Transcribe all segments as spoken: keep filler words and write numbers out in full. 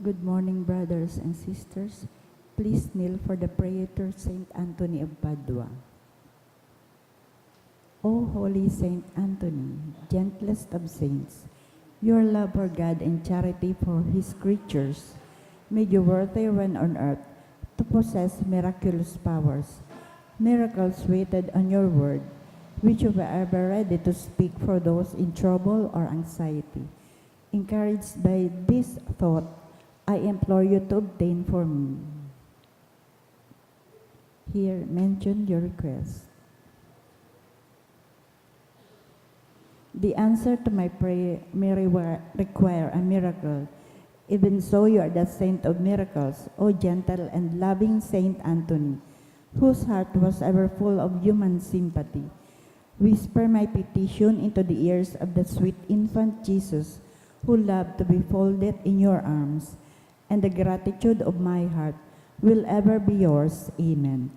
Good morning, brothers and sisters. Please kneel for the prayer to Saint Anthony of Padua. O holy Saint Anthony, gentlest of saints, your love for God and charity for His creatures made you worthy when on earth to possess miraculous powers. Miracles waited on your word, which you were ever ready to speak for those in trouble or anxiety. Encouraged by this thought, I implore you to obtain for me. Here, mention your request. The answer to my prayer may rewa- require a miracle. Even so, you are the saint of miracles, O gentle and loving Saint Anthony, whose heart was ever full of human sympathy. Whisper my petition into the ears of the sweet infant Jesus, who loved to be folded in your arms, and the gratitude of my heart will ever be yours. Amen.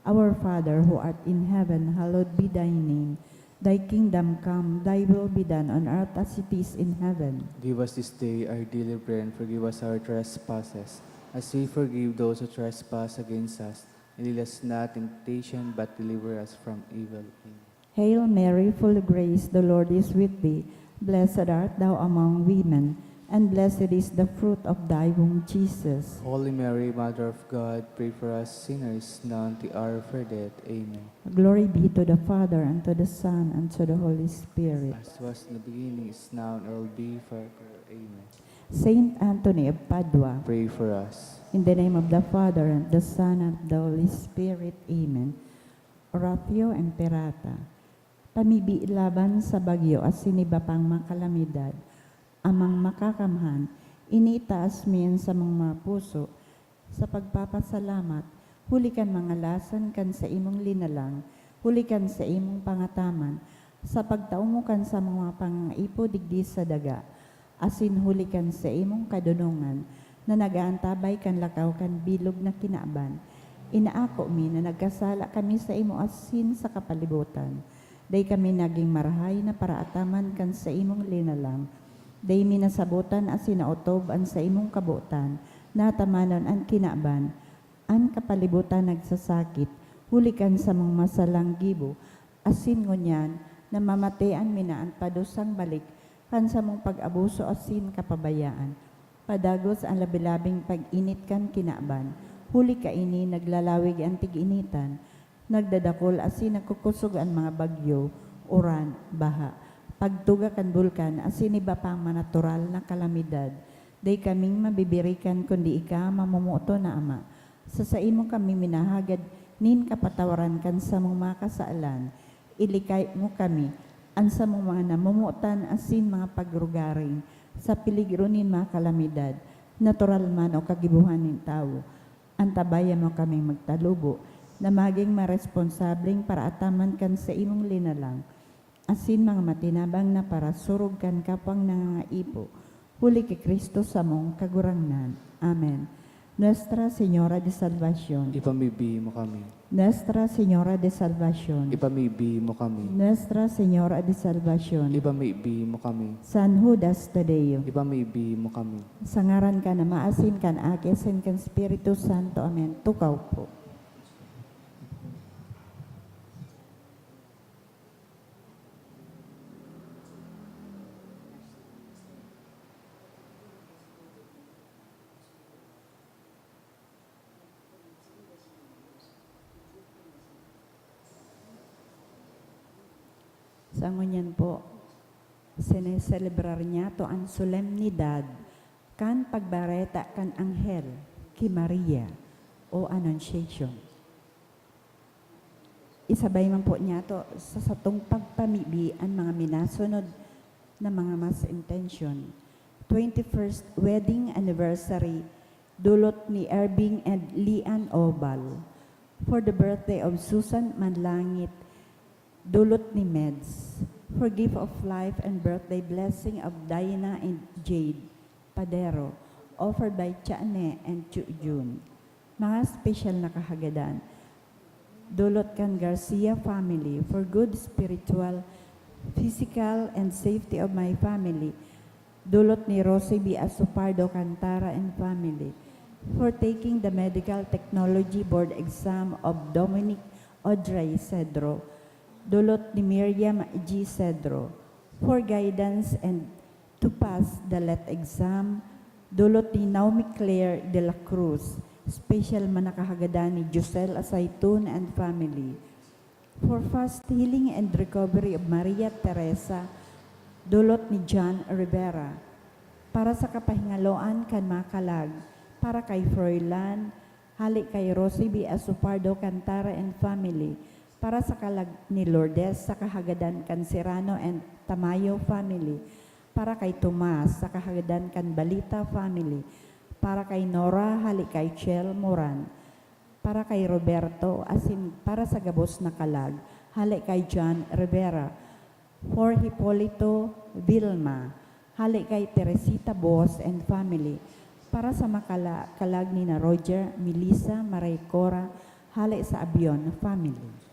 Our Father, who art in heaven, hallowed be thy name. Thy kingdom come, thy will be done on earth as it is in heaven. Give us this day our daily bread, and forgive us our trespasses, as we forgive those who trespass against us. And lead us not in temptation, but deliver us from evil. Amen. Hail Mary, full of grace, the Lord is with thee. Blessed art thou among women, and blessed is the fruit of thy womb, Jesus. Holy Mary, Mother of God, pray for us sinners, now and at the hour of our death. Amen. Glory be to the Father, and to the Son, and to the Holy Spirit. As was in the beginning, is now, and will be forever. Amen. Saint Anthony of Padua. Pray for us. In the name of the Father, and the Son, and the Holy Spirit. Amen. Oratio Imperata. Pamibi laban sa bagyo asin iba pang mga kalamidad, Amang Makakamhan, initaas mi an samong mga puso sa pagpapasalamat, huli kan mga lasan kan saimong linalang, huli kan saimong pangataman, sa pagtao mo kan samong mga pangangaipo digdi sa daga, asin huli kan saimong kadonongan na nag-aantabay kan lakaw kan bilog na kinaban. Inaako mi na nagkasala kami saimo asin sa kapalibotan. Dai kami nagin marahay na paraataman kan saimong linalang. Dai mi nasabotan asin naotob an saimong kabotan na atamanon an kinaban. An kapalibotan nagsasakit, huli kan samong masalang gibo, asin ngunyan, namamatean mi na an padusang balik kan samong pag-abuso asin kapabayaan. Padagos an labi-labing pag-init kan kinaban, huli kaini naglalawig an tig-initan, nagdadakul asin nagkukosog an mga bagyo, uran, baha, pagtuga kan bulkan asin iba pang mga natural na kalamidad. Dai kaming mabibirikan kundi ika, mamomoton na Ama. Sa saimo kami minahagad nin kapatawaran kan samong mga kasalan. Ilikay mo kami, an samong mga namomotan asin mga pagrugaring, sa peligro nin mga kalamidad, natural man o kagibohan nin tawo. Antabayan mo kaming magtalubo, na magin maresponsableng paraataman kan saimong linalang, asin mga matinabang na parasurog kan kapwang nangangaipo, huli ki Cristo samong Kagurangnan. Amen. Nuestra Señora de Salvacion. Ipamibi mo kami. Nuestra Señora de Salvacion. Ipamibi mo kami. Nuestra Señora de Salvacion. Ipamibi mo kami. San Judas Tadeo. Ipamibi mo kami. Sa ngaran kan Ama, asin kan Aki, asin kan Espiritu Santo. Amen. Tukaw po. Sa ngunyan po, sineselebrar niyato an solemnidad kan pagbareta kan anghel ki Maria o Annunciation. Isabay man po niyato sa satong pagpamibi an mga minasunod na mga mas intensyon. Twenty-first wedding anniversary, dulot ni Erving and Lian Obal. For the birthday of Susan Manlangit, dulot ni Meds. For gift of life and birthday blessing of Diana and Jade Padero, offered by Chane and Chu Jun. Mga espesyal na kahagadan, dulot kan Garcia family for good spiritual, physical, and safety of my family. Dulot ni Rosie B. Asopardo Cantara and family for taking the Medical Technology Board exam of Dominic Audrey Cedro. Dulot ni Miriam G. Cedro for guidance and to pass the let exam. Dulot ni Naomi Claire de la Cruz, special man na kahagadan ni Giselle Asaytun and family. For fast healing and recovery of Maria Teresa, dulot ni John Rivera. Para sa kapahingaloan kan mga kalag, para kay Froilan, hale kay Rosie B. Asopardo Cantara and family, para sa kalag ni Lourdes sa kahagadan kan Serrano and Tamayo family, para kay Tomas sa kahagadan kan Balita family, para kay Nora, hale kay Chel Moran, para kay Roberto, asin para sa gabos na kalag, hale kay John Rivera, for Hipolito, Vilma, hale kay Teresita Bohos and family, para sa makala-, kalag ni na Roger, Melissa, Maray Cora, hale sa Abion family.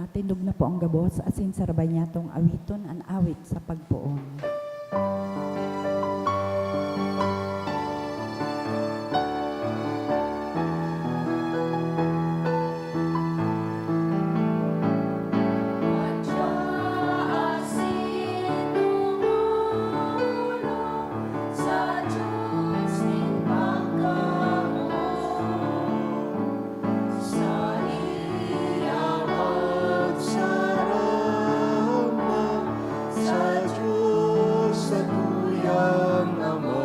Tindog na po ang gabos, asin sarabayan niyatong awiton an awit sa pagpoon. Saiya magsarama sa Diyos, sa tuyang Ama.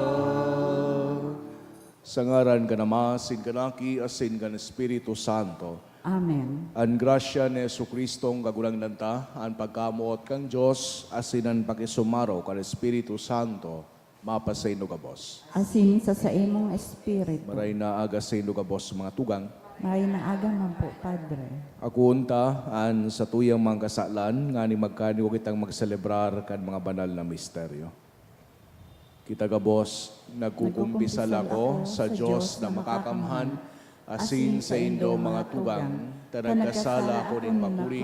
Sa ngaran kan Ama, asin kan Aki, asin kan Espiritu Santo. Amen. An grasya ni Jesu-Cristong Kagurangnan ta, an pagkamoot kan Dios, asin an pakisumaro kan Espiritu Santo, mapasaindo gabos. Asin sa saimong espiritu. Maray na aga saindo gabos, mga tugang. Maray na aga man po, Padre. Akoon ta an satuyang mga kasalan, ngani magkaniko kitang magselebrar kan mga banal na misteryo. Kita gabos, nagkukumpisal ako sa Diyos na makakamhan, asin saindo, mga tugang, ta nagkasala ako nin makuri,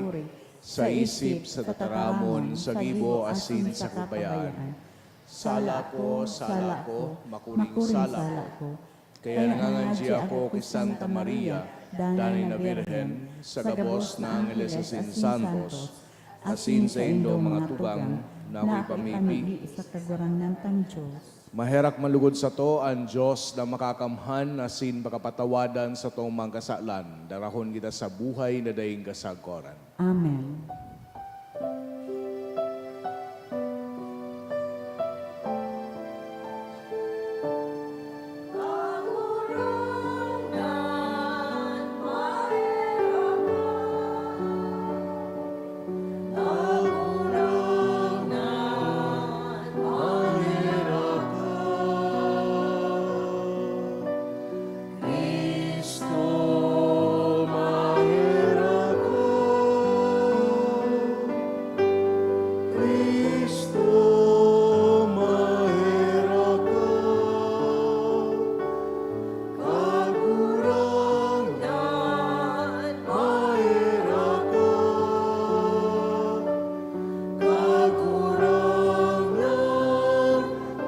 sa isip, sa tataramon, sa gibo, asin sa kabayaan. Sala ko, sala ko, makuring sala ko. Kaya nangangadyi ako ki Santa Maria, danay na Birhen, sa gabos na angheles asin santos, asin saindo, mga tugang, na ako'y pamibi sa Kagurangnan tang Diyos. Maherak man lugod sato an Diyos na makakamhan asin pakapatawadan satong mga kasalan, darahon kita sa buhay na daing kasagkoran. Amen. Cristo, maherak ka. Cristo, maherak ka. Kagurangnan, maherak ka. Kagurangnan,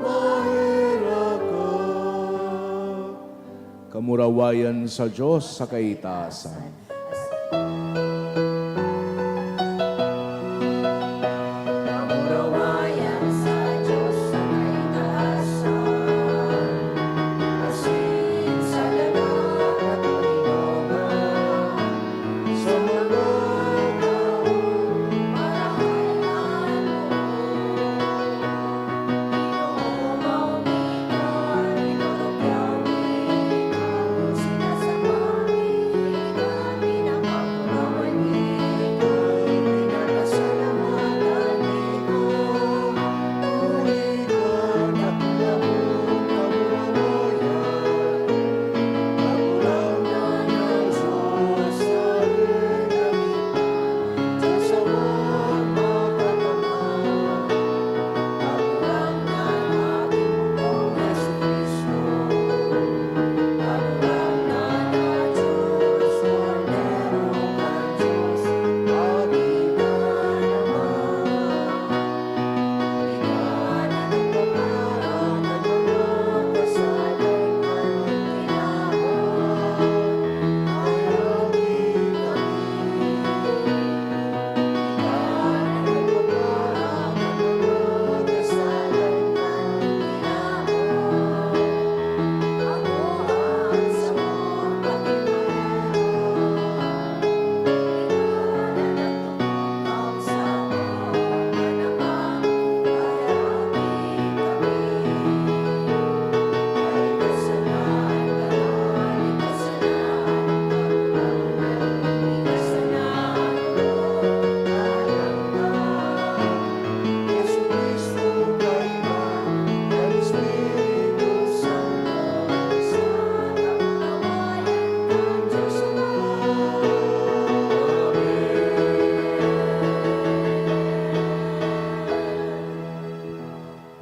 maherak ka. Kamurawayan sa Diyos sa kaitaasan. Kamurawayan sa Diyos sa kaitaasan, asin sa dalang katoninongan, sa mga taong marahay an loob.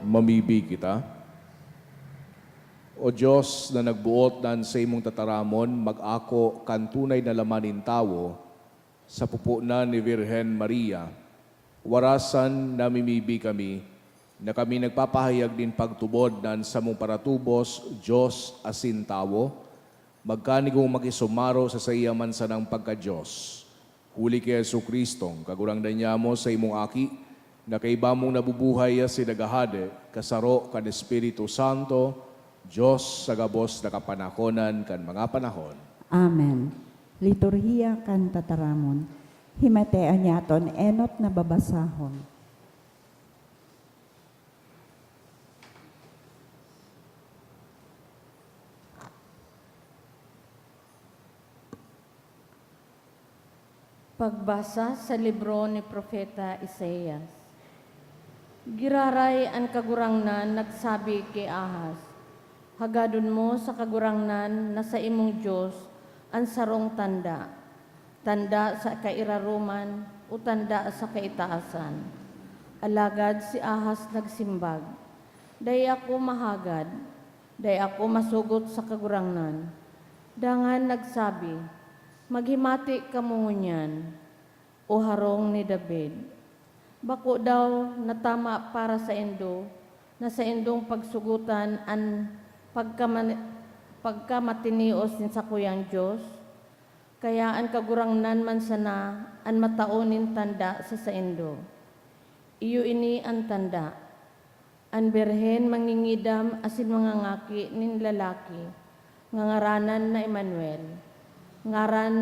Mamibi kita. O Dios, na nagboot na an saimong tataramon mag-ako kan tunay na laman nin tawo, Sa pupo na ni Virgen Maria, warasan namimibi kami na kami nagpapahayag nin pagtubod na an samong paratubos, Dios asin tawo, magkanigong makisumaro sa saiya man sanang pagka-Dios. Huli ki Jesu-Cristong Kagurangnan nyamo, sa imong Aki, na kaiba mong nabubuhay asin naghahade, kasaro kan Espiritu Santo, Dios sa gabos na kapanahonan kan mga panahon. Amen. Liturhiya kan Tataramon. Himatea niyaton enot na babasahon. Pagbasa sa libro ni Propeta Isaias. Giraray an Kagurangnan nagsabi ki Ahaz, "Hagadon mo sa Kagurangnan na saimong Dios an sarong tanda, tanda sa kairaroman o tanda sa kaitaasan." Alagad si Ahaz nagsimbag, "Dai ako mahagad, dai ako masugot sa Kagurangnan." Dangan nagsabi, "Maghimati kamo ngunyan, O harong ni David. Bako daw na tama para saindo na saindong pagsugotan an pagkama-, pagkamatinios nin sakuyang Dios? Kaya an Kagurangnan man sana an matao nin tanda sa saindo. Iyo ini an tanda: an birhen mangingidam asin mangangaki nin lalaki, ngangaranan na Emmanuel." Ngaran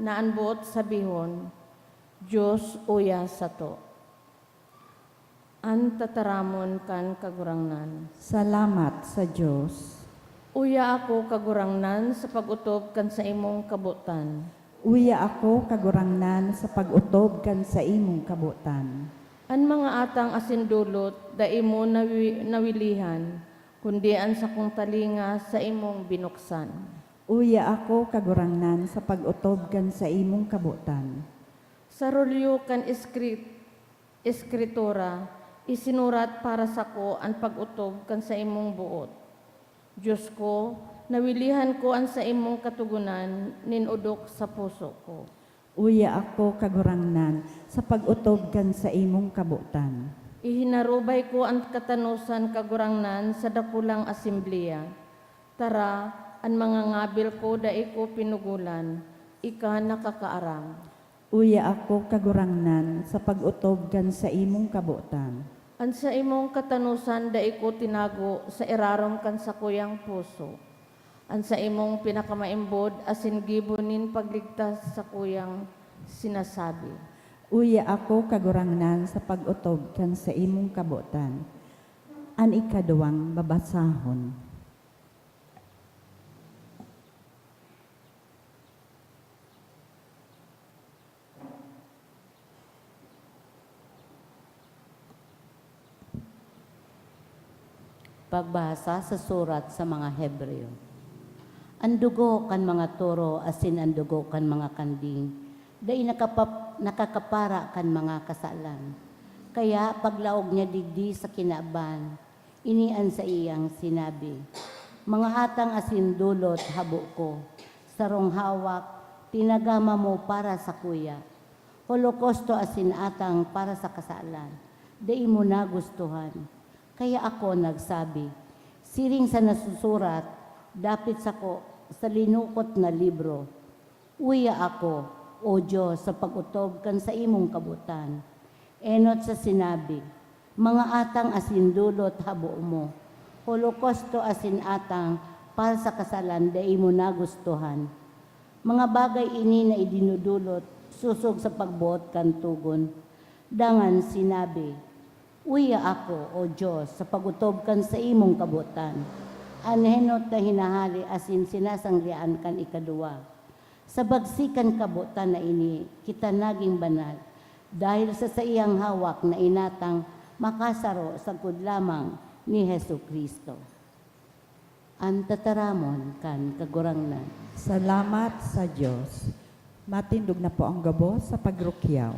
na an boot sabihon, "Dios uya sato." An Tataramon kan Kagurangnan. Salamat sa Dios. Uya ako, Kagurangnan, sa pag-otob kan saimong kabotan. Uya ako, Kagurangnan, sa pag-otob kan saimong kabotan. An mga atang asin dolot dai mo nawi-, nawilihan, kundi an sakong talinga saimong binuksan. Uya ako, Kagurangnan, sa pag-otob kan saimong kabotan. Sa rolyo kan eskri-, eskritura, isinurat para sako an pag-otob kan saimong boot. Dios ko, nawilihan ko an saimong katogonan nin odok sa puso ko. Uya ako, Kagurangnan, sa pag-otob kan saimong kabotan. Ihinarubay ko an katanosan, Kagurangnan, sa dakulang asembleya. Tara, an mga ngabil ko dai ko pinugolan, ika nakakaaram. Uya ako, Kagurangnan, sa pag-otob kan saimong kabotan. An saimong katanosan dai ko tinago sa irarom kan sakuyang puso. An saimong pinakamaimbod asin gibo nin pagligtas sakuyang sinasabi. Uya ako, Kagurangnan, sa pag-otob kan saimong kabotan. An ikaduwang babasahon. Pagbasa sa surat sa mga Hebreo. An dugo kan mga toro asin an dugo kan mga kanding dai nakapap-, nakakapara kan mga kasalan. Kaya paglaog niya digdi sa kinaban, ini an saiyang sinabi, "Mga atang asin dolot habo ko, sarong hawak, tinagama mo para sakuya. Holokausto asin atang para sa kasalan, dai mo nagustuhan." Kaya ako nagsabi, siring sa nasusurat dapit sako sa linukot na libro, "Uya ako, O Dios, sa pag-otob kan saimong kabotan." Enot sa sinabi, "Mga atang asin dolot habo mo, holokausto asin atang para sa kasalan dai mo nagustuhan." Mga bagay ini na idinodolot sosog sa pagboot kan togon. Dangan sinabi, "Uya ako, O Dios, sa pag-otob kan saimong kabotan." An henot na hinahale asin sinasanglean kan ikaduwa. Sa bagsi kan kabotan na ini, kita naging banal, dahil sa saiyang hawak na inatang makasaro sagkod lamang ni Jesu-Cristo. An tataramon kan Kagurangnan. Salamat sa Dios. Matindog na po ang gabos sa pagrukyaw.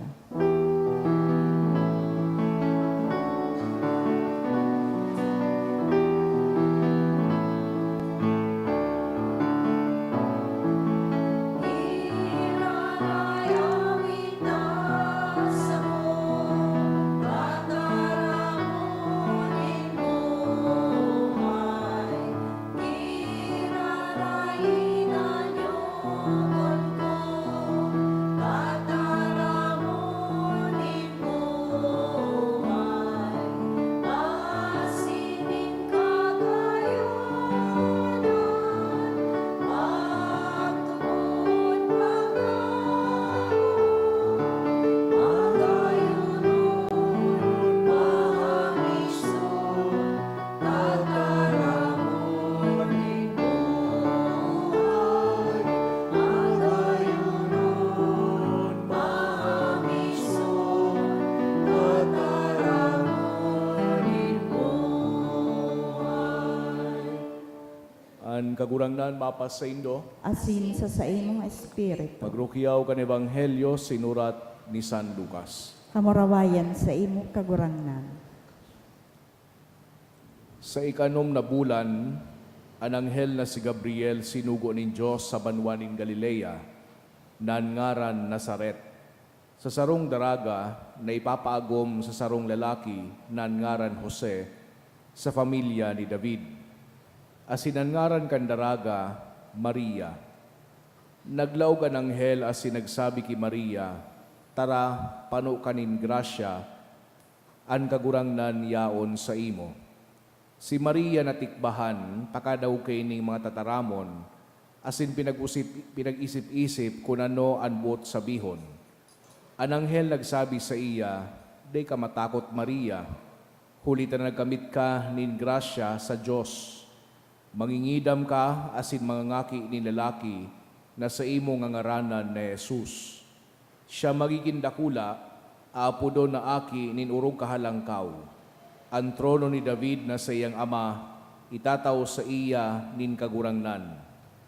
Kagurangnan mapasaindo. Asin sa saimong espiritu. Pagrukyaw kan Ebanghelyo sinurat ni San Lucas. Kamurawayan saimo, Kagurangnan. Sa ikanom na bulan, an anghel na si Gabriel sinugo nin Dios sa banwa nin Galilea, na an ngaran Nazaret, sa sarong daraga na ipapaagom sa sarong lalaki na an ngaran Jose, sa pamilya ni David. Asin an ngaran kan daraga, Maria. Naglaog an anghel asin nagsabi ki Maria, "Tara, pano ka nin grasya, an Kagurangnan yaon saimo." Si Maria natikbahan pakadangog kaining mga tataramon, asin pinag-usip-, pinag-isip-isip kun ano an boot sabihon. An anghel nagsabi saiya, "Dai ka matakot, Maria, huli ta nagkamit ka nin grasya sa Dios. Mangingidam ka asin mangangaki nin lalaki na saimo ngangaranan na Jesus. Siya magigin dakula, aapodon na Aki nin Orog Kahalangkaw. An trono ni David na saiyang ama itatao saiya nin Kagurangnan.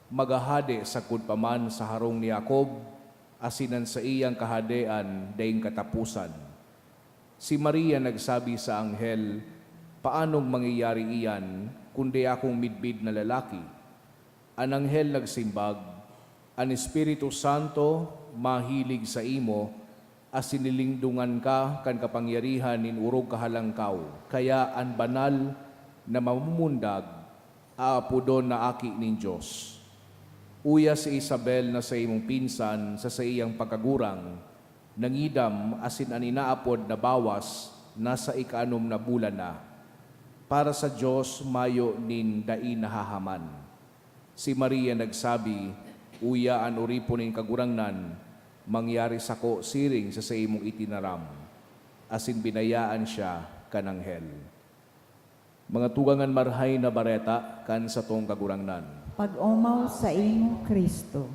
Maghahade sagkod pa man sa harong ni Jacob, asin an saiyang kahadean daing kataposan." Si Maria nagsabi sa anghel, "Paanong mangyayari iyan kun dai akong midbid na lalaki?" An anghel nagsimbag, "An Espiritu Santo mahilig saimo, asin lilingdongan ka kan kapangyarihan nin Orog Kahalangkaw, kaya an banal na mamumundag aapodon na Aki nin Dios. Uya si Isabel na saimong pinsan sa saiyang pagkagurang, nangidam asin an inaapod na bawas nasa ikaanom na bulan na. Para sa Dios mayo nin dai nahahaman." Si Maria nagsabi, "Uya an oripon nin Kagurangnan, mangyari sako siring sa saimong itinaram." Asin binayaan siya kan anghel. Mga tugang, an Marahay na Bareta kan satong Kagurangnan. Pag-omaw saimo, Cristo.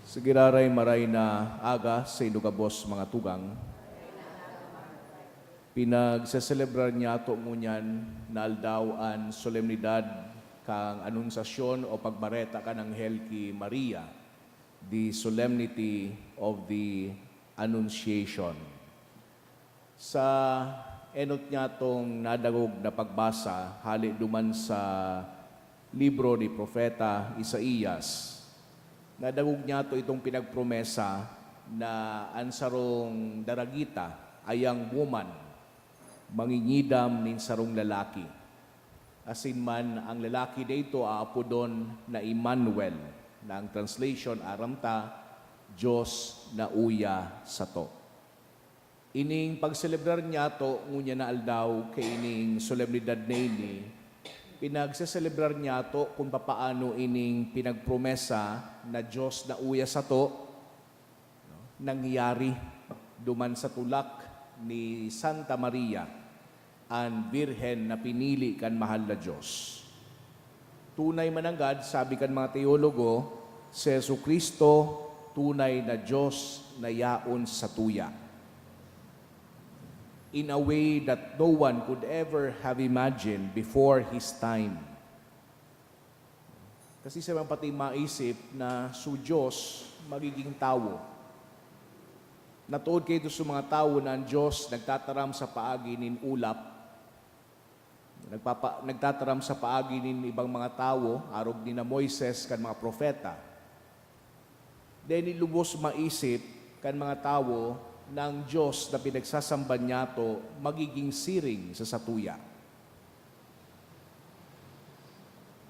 Sa giraray maray na aga saindo gabos, mga tugang. Pinagseselebrar niyato ngunyan na aldaw an solemnidad kan Anunsasyon o pagbareta kan anghel ki Maria, the Solemnity of the Annunciation. Sa enot niyatong nadangog na pagbasa hale duman sa libro ni Propeta Isaias, nadangog niyato itong pinagpromesa na an sarong daragita, a young woman, mangingidam nin sarong lalaki. Asin man, ang lalaki na ito aapodon na Emmanuel, na ang translation, aram ta, Dios na uya sato. Ining pagselebrar niyato ngunyan na aldaw kaining solemnidad na ini, pinagseselebrar niyato kun papaano ining pinagpromesa na Dios na uya sato, no, nangyari duman sa tulak ni Santa Maria, an Birhen na pinili kan Mahal na Dios. Tunay mananggad, sabi kan mga teologo, si Jesu-Cristo tunay na Dios na yaon satuya, in a way that no one could ever have imagined before his time. Kasi sa mga pati maisip na su Dios magiging tawo. Natuod kayo sa mga tawo na ang Dios nagtataram sa paagi nin ulap, nagpapa-, nagtataram sa paagi nin ibang mga tawo, arog ni na Moises kan mga propeta. Dai lubos maisip kan mga tawo na ang Dios na pinagsasamban niyato magiging siring sa satuya.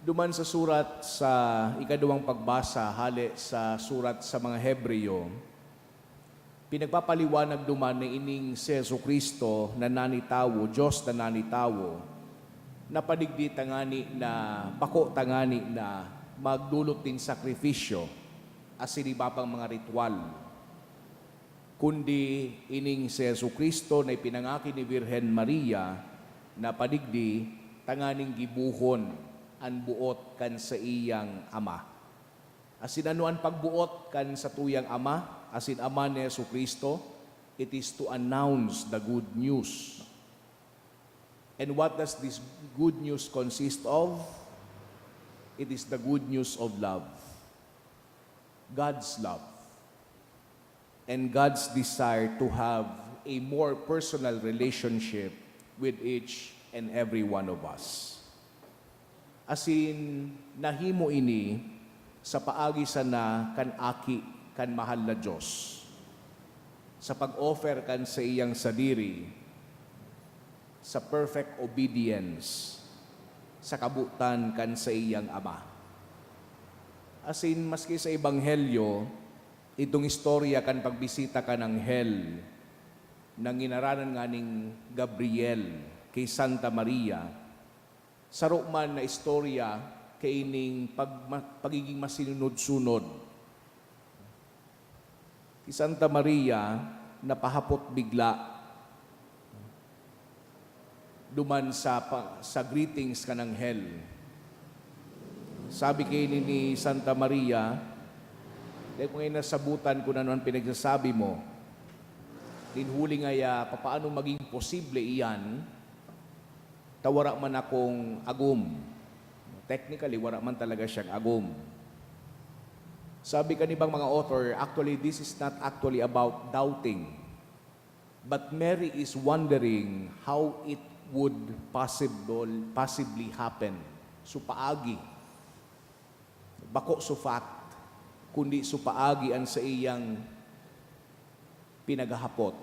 Duman sa surat sa ikaduwang pagbasa hale sa surat sa mga Hebreo, pinagpapaliwanag duman na ining si Jesu-Cristo na nanitawo, Dios na nanitawo, napadigdi tangani na, bako tangani na magdolot nin sakrifisyo asin iba pang mga ritual. Kundi ining si Jesu-Cristo na ipinangaki ni Birhen Maria, napadigdi tanganing gibohon an boot kan saiyang Ama. Asin ano an pagboot kan satuyang Ama asin Ama ni Jesu-Cristo? It is to announce the good news. And what does this good news consist of? It is the good news of love. God's love. And God's desire to have a more personal relationship with each and every one of us. Asin, nahimo ini sa paagi sana kan Aki kan mahal na Dios, sa pag-offer kan saiyang sadiri sa perfect obedience sa kabotan kan saiyang Ama. Asin, maski sa Ebanghelyo, itong istorya kan pagbisita kan anghel na nginaranan nganing Gabriel ki Santa Maria, saro man na istorya kaining pagma-, pagiging masinunod-sunod. Ki Santa Maria napahapot bigla duman sa pa-, sa greetings kan anghel. Sabi kaini ni Santa Maria, "Dai ko ngayon nasabutan kun ano an pinagsasabi mo. Nin huli ngaya, papaano maging posible iyan ta wara man akong agom?" Technically, wara man talaga siyang agom. Sabi kan ibang mga author, actually, this is not actually about doubting. But Mary is wondering how it would possible, possibly happen. So, paagi. Bako so fact, kundi so paagi an saiyang pinaghahapot.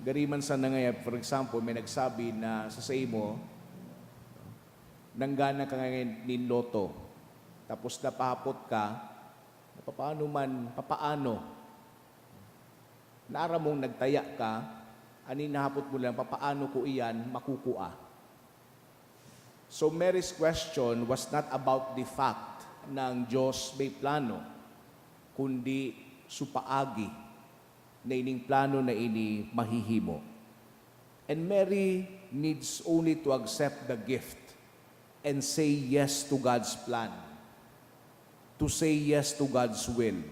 Gari man sana ngaya, for example, may nagsabi na sa saimo, nanggana ka ngayon nin lotto, tapos napahapot ka, na papaano man, papaano? Naaram mong nagtaya ka, an hinahapot mo lang, papaano ko iyan makukua? So, Mary's question was not about the fact na ang Diyos may plano, kundi su paagi na ining plano na ini mahihimo. And Mary needs only to accept the gift and say yes to God's plan, to say yes to God's will.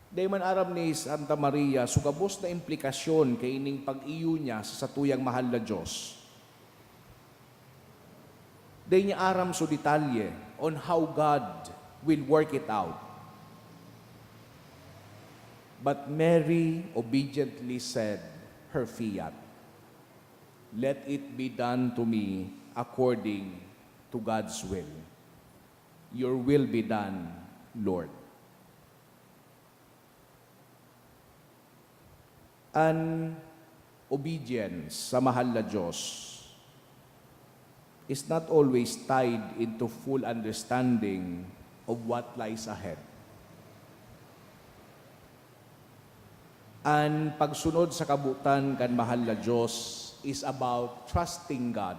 Dai man aram ni Santa Maria so gabos na implikasyon kaining pag-iyo niya sa satuyang mahal na Diyos. Dai niya aram so detalye on how God will work it out. But Mary obediently said her fiat, "Let it be done to me according to God's will." "Your will be done, Lord." An obedience sa mahal na Diyos is not always tied into full understanding of what lies ahead. An pagsunod sa kabotan kan mahal na Diyos is about trusting God,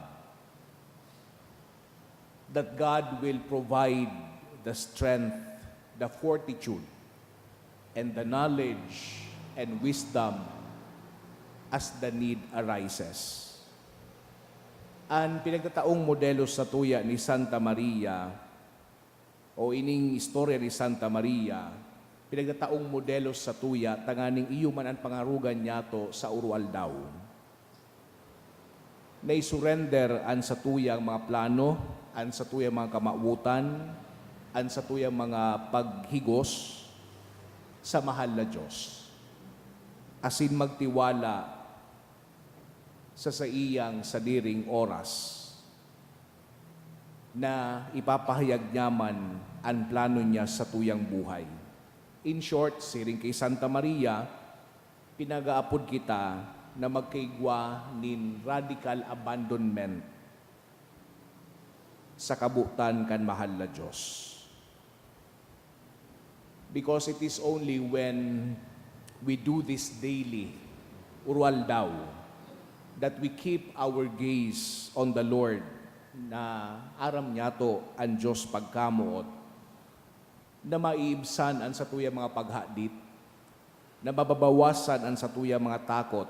that God will provide the strength, the fortitude, and the knowledge and wisdom as the need arises. An pinagtataong modelo satuya ni Santa Maria, o ining istorya ni Santa Maria, pinagtataong modelo satuya tanganing iyo man an pangarogan niyato sa uroaldaw. Naisurrender an satuyang mga plano, an satuyang mga kamawotan, an satuyang mga paghigos sa mahal na Diyos, asin magtiwala sa saiyang sadiring oras na ipapahayag niya man an plano niya sa satuyang buhay. In short, siring ki Santa Maria, pinag-aapod kita na magkaigwa nin radical abandonment sa kabotan kan mahal na Diyos. Because it is only when we do this daily, uroaldaw, that we keep our gaze on the Lord, na aram niyato an Diyos pagkamoot, na maiibsan an satuyang mga paghadit, na mababawasan an satuyang mga takot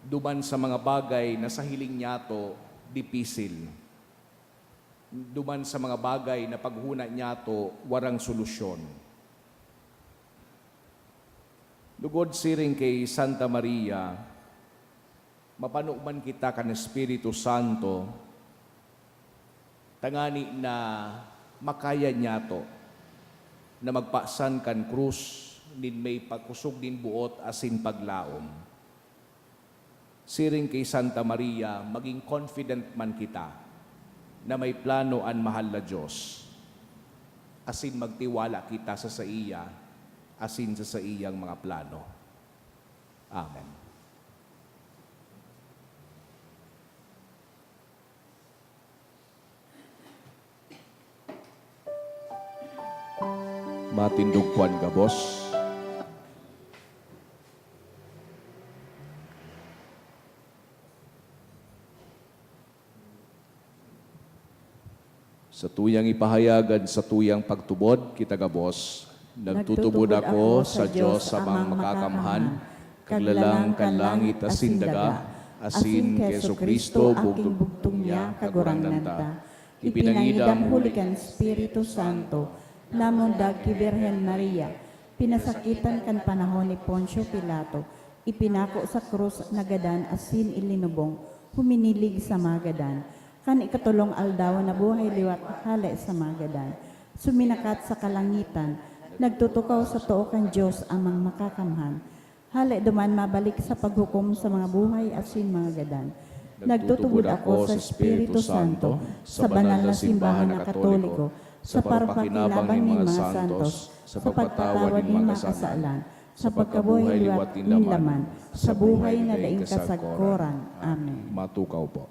duman sa mga bagay na sa hiling niyato dipisil, duman sa mga bagay na paghona niyato warang solusyon. Lugod siring ki Santa Maria, Mapano man kita kan Espiritu Santo, tangani na makaya niyato na magpasan kan krus nin may pagkosog nin boot asin paglaom. Siring ki Santa Maria, magin confident man kita na may plano an mahal na Dios, asin magtiwala kita sa saiya asin sa saiyang mga plano. Amen. Matindog po an gabos. Satuyang ipahayag an satuyang pagtubod, kita gabos. Nagtutubod ako sa Dios Amang Makakamhan, Kaglalang kan langit asin daga, asin ki Jesu-Cristo, aking bugtong niya, Kagurangnan ta. Ipinangidam huli kan Espiritu Santo, namundag ki Birhen Maria, pinasakitan kan panahon ni Poncio Pilato, ipinako sa krus, nagadan asin ilinubong, huminilig sa mga gadan. Kan ikatolong aldaw, nabuhay liwat hale sa mga gadan. Suminakat sa kalangitan, nagtutukaw sa too kan Dios Amang Makakamhan. Hale duman mabalik sa paghukom sa mga buhay asin mga gadan. Nagtutubod ako sa Espiritu Santo, sa banal na simbahan na Katoliko, sa pagpakinabang nin mga santos, sa pagpatawad nin mga kasalan, sa pagkabuhay liwat ninda man, sa buhay na daing kasagkoran. Amen. Matukaw po.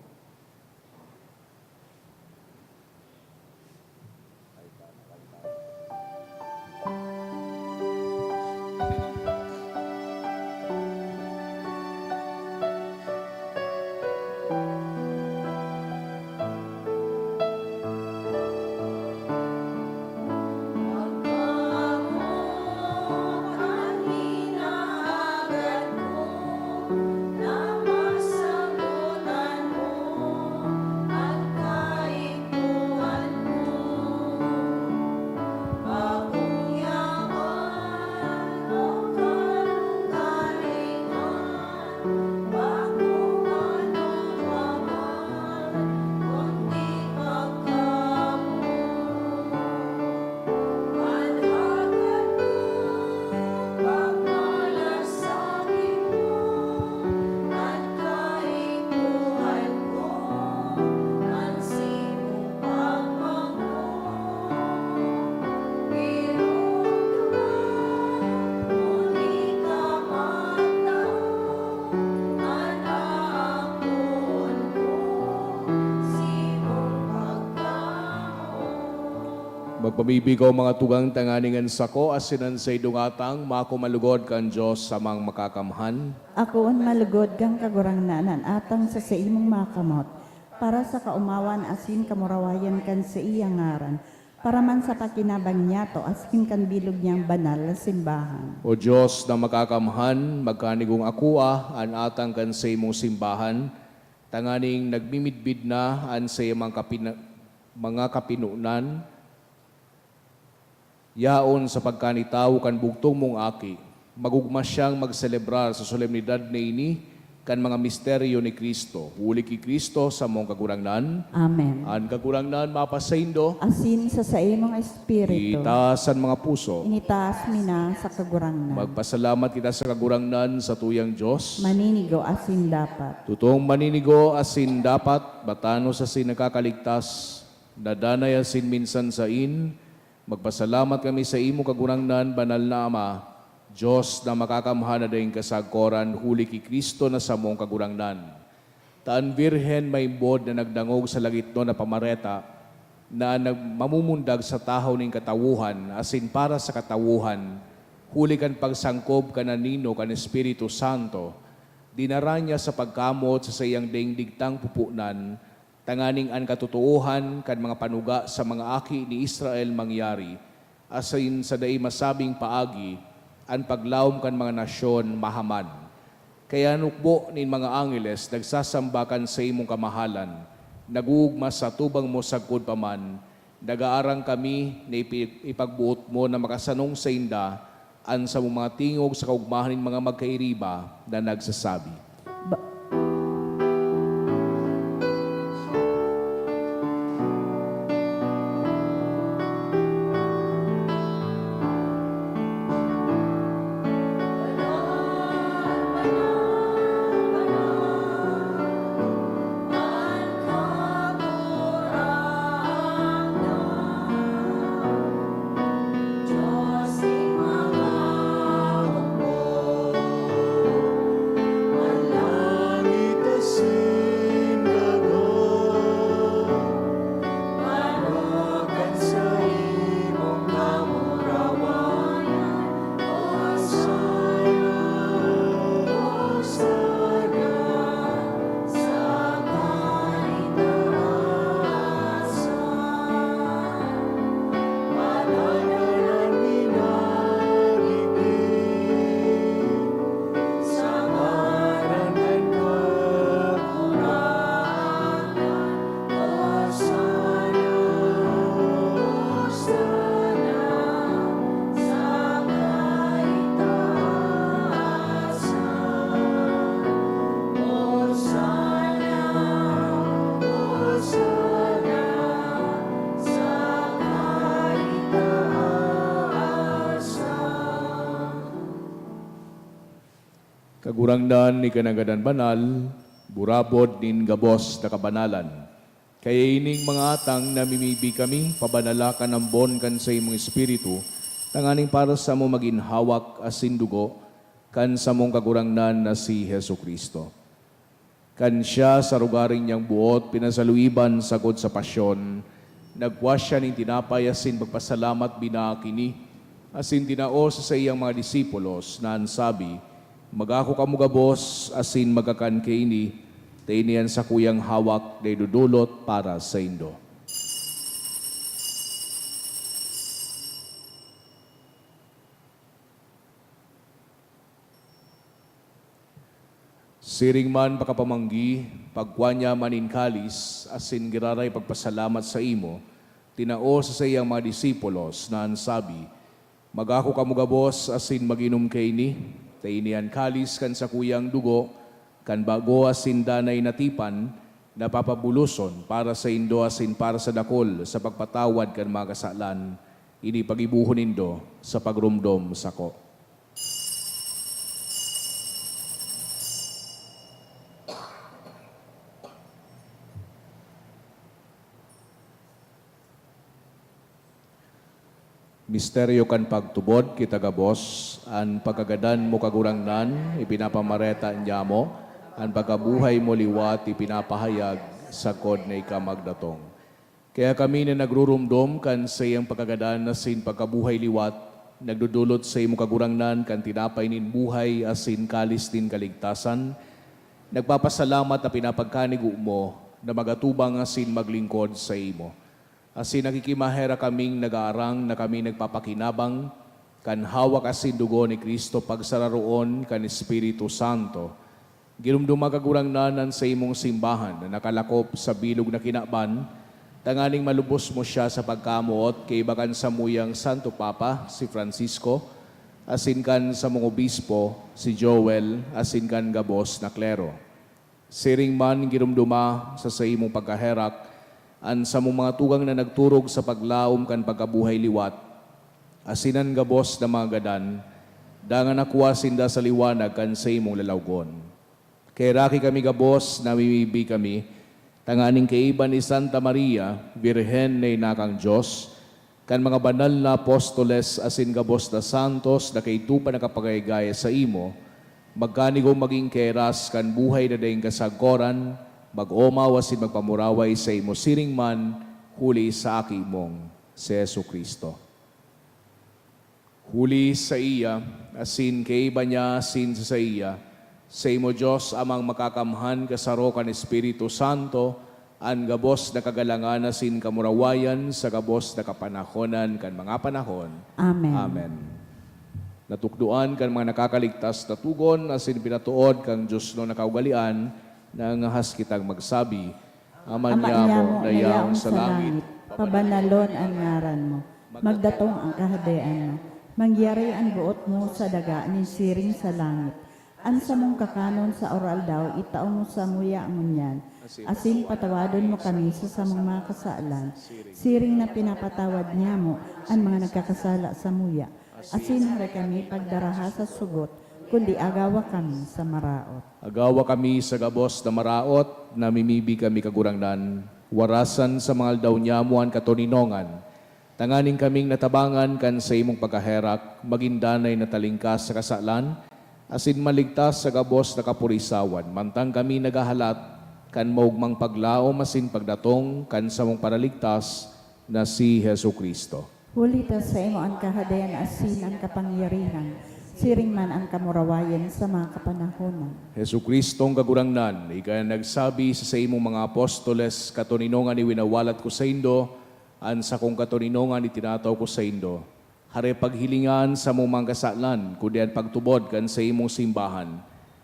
Magpamibi kaw, mga tugang, tanganing an sako asin an saindong atang mako malugod kan Dios Amang Makakamhan. Akoon malugod kan Kagurangnan an atang sa saimong mga kamot, para sa kaomawan asin kamurawayan kan saiyang ngaran, para man sa pakinabang niyato asin kan bilog niyang banal na simbahan. O Dios na Makakamhan, magkanigong akoa an atang kan saimong simbahan, tanganing nagmimidbid na an saiyang mga kapina-, mga kapinonan, yaon sa pagkanitawo kan bugtong mong Aki, magugma siyang magselebrar sa solemnidad na ini kan mga misteryo ni Cristo. Huli ki Cristo, samong Kagurangnan. Amen. An Kagurangnan mapasaindo. Asin sa saimong espiritu. Itaas an mga puso. Initaas mi na sa Kagurangnan. Magpasalamat kita sa Kagurangnan, satuyang Dios. Maninigo asin dapat. Totoong maninigo asin dapat, batanos asin nakakaligtas, na danay asin minsan sain, magpasalamat kami saimo, Kagurangnan, Banal na Ama, Dios na Makakamhan na daing kasagkoran, huli ki Cristo na samong Kagurangnan. Ta an Birhen maimbod na nagdangog sa lagitnon na pamareta, na an nag-, mamumundag sa tahaw nin katawohan asin para sa katawohan, huli kan pagsangkob kan anino kan Espiritu Santo, dinara niya sa pagkamot sa saiyang daing digtang pupunan, tanganing an katotoohan kan mga panuga sa mga aki ni Israel mangyari, asin sa dai masabing paagi, an paglaom kan mga nasyon mahaman. Kaya an hukbo nin mga angeles nagsasamba kan saimong kamahalan, nag-oogma sa atubang mo sagkod pa man, nag-aarang kami na ipi-, ipagboot mo na makasanong sainda an samong mga tingog sa kaogmahan nin mga magkairiba na nagsasabi, Ba- Kagurangnan, ika nanggad an banal, burabod nin gabos na kabanalan. Kaya ining mga atang namimibi kami, pabanala kan ambon kan saimong Espiritu, tanganing para samo magin hawak asin dugo kan samong Kagurangnan na si Jesu-Cristo. Kan siya sa rogaring niyang buot pinasaluiban sagkod sa pasyon, nagkua siya nin tinapay asin pagpasalamat binaak ini, asin tinao sa saiyang mga disipulos, na an sabi, "Magako kamo gabos asin magkakan kaini, ta ini an sakuyang hawak na idodolot para saindo." Siring man pakapamanggi, pagkua niya man nin kalis asin giraray pagpasalamat saimo, tinao sa saiyang mga disipulos, na an sabi, "Magako kamo gabos asin mag-inom kaini, ta ini an kalis kan sakuyang dugo, kan bago asin danay na tipan, na papabuloson para saindo asin para sa dakul sa pagpatawad kan mga kasalan. Ini paggibohon nindo sa pagromdom sako." Misteryo kan pagtubod. Kita gabos, an pagkagadan mo, Kagurangnan, ipinapamareta niamo, an pagkabuhay mo liwat ipinapahayag sagkod na ika magdatong. Kaya kami na nagruromdom kan saiyang pagkagadan asin pagkabuhay liwat, nagdodolot saimo, Kagurangnan, kan tinapay nin buhay asin kalis nin kaligtasan, nagpapasalamat na pinapagkanigo mo na magatubang asin maglingkod saimo. Asin nakikimaherak kaming nagaarang na kami nagpapakinabang kan hawak asin dugo ni Cristo pagsararoon kan Espiritu Santo. Giromdoma, Kagurangnan, an saimong simbahan na nakalakop sa bilog na kinaban, tanganing malubos mo siya sa pagkamoot kaiba kan samuyang Santo Papa, si Francisco, asin kan samong obispo, si Joel, asin kan gabos na klero. Siring man giromdoma sa saimong pagkaherak an samong mga tugang na nagturog sa paglaom kan pagkabuhay liwat, asin an gabos na mga gadan, dangan nakua sinda sa liwanag kan saimong lalawgon. Kaheraki kami gabos, namimibi kami, tanganing kaiba ni Santa Maria, Birhen na ina kan Dios, kan mga banal na apostoles asin gabos na santos na kaidto pa nakapagayagaya saimo, magkanigong magin kaheras kan buhay na daing kasagkoran, mag-omaw asin magpamuraway saimo siring man huli sa Aki mong si Jesu-Cristo. Huli saiya, asin kaiba niya, asin sa saiya, saimo, Dios Amang Makakamhan, kasaro kan Espiritu Santo, an gabos na kagalangan asin kamurawayan sa gabos na kapanahonan kan mga panahon. Amen. Amen. Natukdoan kan mga nakakaligtas na togon asin pinatood kan diosnon na kaugalean, nangangahas kitang magsabi, "Ama niamo na yaon sa langit, pabanalon an ngaran mo. Magdatong an kahadean mo. Mangyari an boot mo sa daga nin siring sa langit. An samong kakanon sa aroaldaw itao mo samuya ngunyan, asin patawadon mo kami sa samong mga kasalan, siring na pinapatawad niamo an mga nagkakasala samuya. Asin hare kami pagdaraha sa sugot, kundi agawa kami sa maraot." Agawa kami sa gabos na maraot, namimibi kami, Kagurangnan, warasan sa mga aldaw niamo an katoninongan, tanganing kaming natabangan kan saimong pagkaherak, magin danay na talingkas sa kasalan, asin maligtas sa gabos na kapurisawan, mantang kami naghahalat kan maogmang paglaom asin pagdatong kan samong Paraligtas na si Jesu-Cristo. Huli ta saimo an kahadean asin an kapangyarihan, siring man an kamurawayan sa mga kapanahonan. Jesu-Cristong Kagurangnan, ika an nagsabi sa saimong mga apostoles, "Katoninongan iwinawalat ko saindo, an sakong katoninongan itinataw ko saindo." Hare paghilinga an samong mga kasalan, kundi an pagtubod kan saimong simbahan,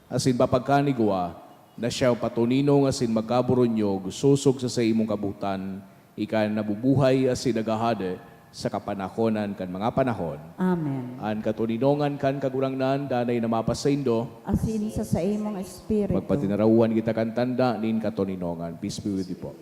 asin papagkanigwa na siya patoninong asin magkaburunyog sosog sa saimong kabotan, ika an nabubuhay asin naghahade sa kapanahonan kan mga panahon. Amen. An katoninongan kan Kagurangnan danay na mapasaindo. Asin sa saimong espiritu. Magpatinarawan kita kan tanda nin katoninongan. Peace be with you po.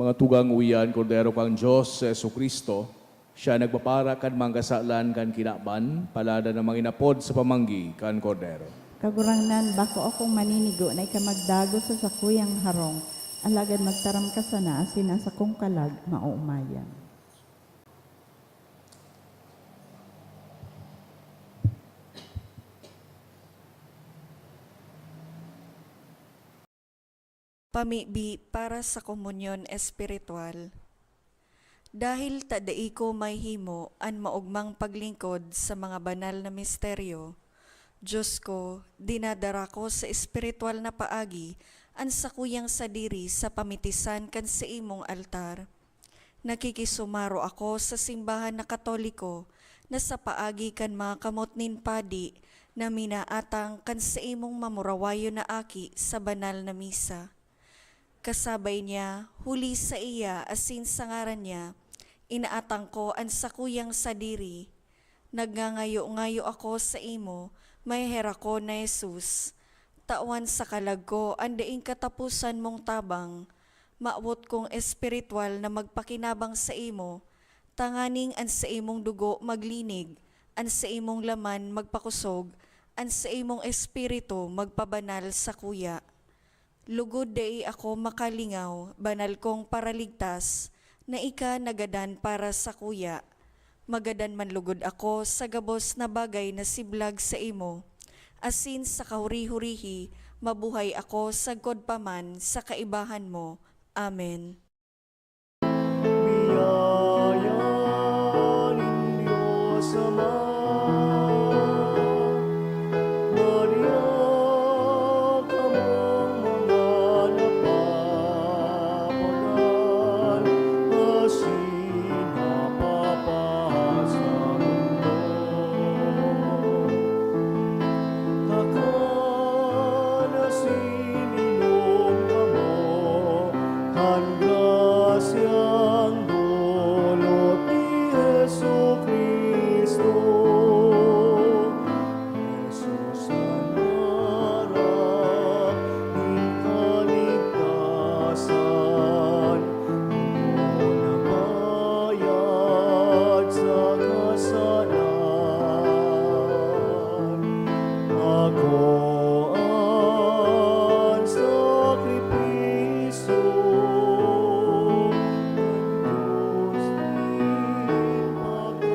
Mga tugang, uya an Kordero kan Dios, si Jesu-Cristo. Siya nagpapara kan mga kasalan kan kinaban, paladan na manginapod sa pamanggi kan Kordero. Kagurangnan, bako akong maninigo na ika magdagos sa sakuyang harong, alagad magtaram ka sana asin an sakong kalag maoomayan. Pamibi para sa komunyon espiritual. Dahil ta dai ko mahimo an maogmang paglingkod sa mga banal na misteryo, Dios ko, dinadara ko sa espiritual na paagi an sakuyang sadiri sa pamitisan kan saimong altar. Nakikisumaro ako sa simbahan na Katoliko na sa paagi kan mga kamot nin padi na minaatang kan saimong mamurawayon na aki sa banal na misa. Kasabay niya, huli saiya asin sa ngaran niya, inaatang ko an sakuyang sadiri. Nagngangayo-ngayo ako saimo, maheherakon na Jesus. Tawan sa kalag ko an daing kataposan mong tabang. Mawot kong espiritual na magpakinabang saimo, tanganing an saimong dugo maglinig, an saimong laman magpakosog, an saimong espiritu magpabanal sakuya. Lugod dai ako makalingaw, banal kong Paraligtas, na ika nagadan para sakuya. Magadan man lugod ako sa gabos na bagay na siblag saimo, asin sa kahuri-hurihi mabuhay ako sagkod pa man sa kaibahan mo. Amen. Biyaya nin Dios Ama, Maria, kamong mga napapagal, asin napapasamuno. Takan asin inom kamo kan grasyang dulot ni Jesu-Cristo. Jesus an harap nin kaligtasan, dugo na bayad sa kasalan. Ako an sakripisyo kan Dios nin pagkamoot.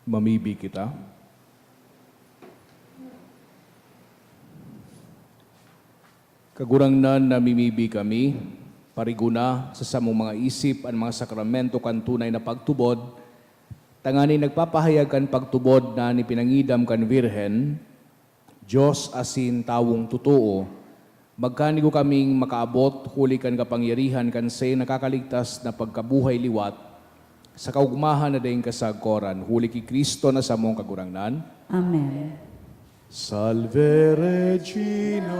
Mamibi kita. Kagurangnan, namimibi kami, parigona sa samong mga isip an mga sakramento kan tunay na pagtubod, tanganing nagpapahayag kan pagtubod na an ipinangidam kan Birhen, Dios asin tawong totoo, magkanigo kaming makaabot huli kan kapangyarihan kan saiyang nakakaligtas na pagkabuhay liwat, sa kaogmahan na daing kasagkoran, huli ki Cristo na samong Kagurangnan. Amen. Salve Regina,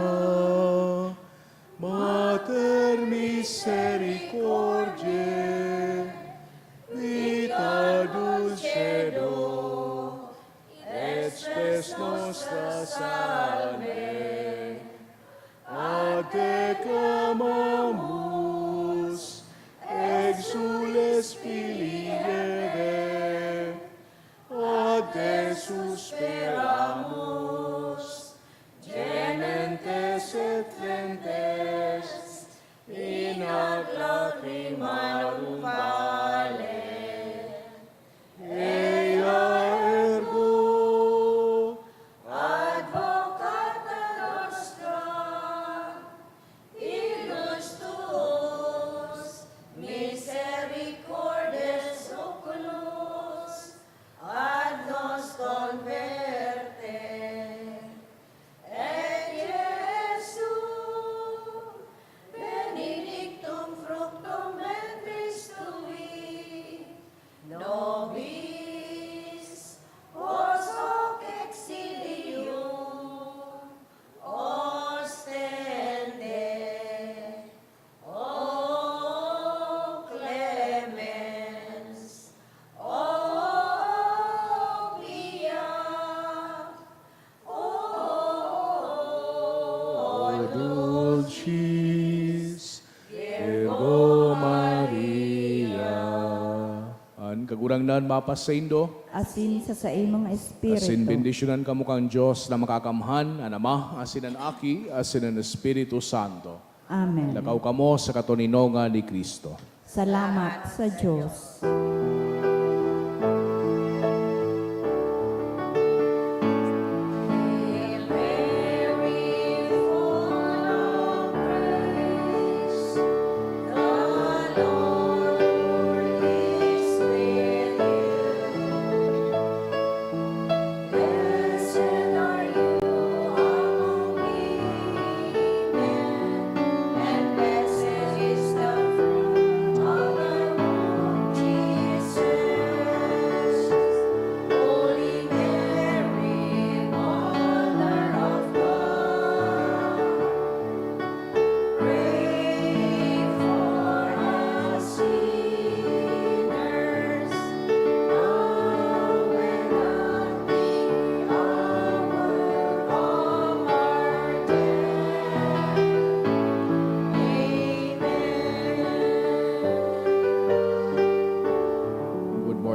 Mater misericordiae, Vita dulcedo, et spes nostra salve. Ad te clamamus, exsules Filii Hevae. Ad te Lentes, in lacrimarum valle, ea ergo advocata nostra, illustrus misericordes oculos ad nos converte. Et Iesu, benedictum fructum ventris tui, nobis post hoc exilium ostende. O clemens, o pia, o dulcis Virgo Maria. An Kagurangnan mapasaindo. Asin sa saimong espiritu. Asin bendisyonan kamo kan Dios na Makakamhan, an Ama, asin an Aki, asin an Espiritu Santo. Amen. Lakaw kamo sa katoninongan ni Cristo. Salamat sa Dios.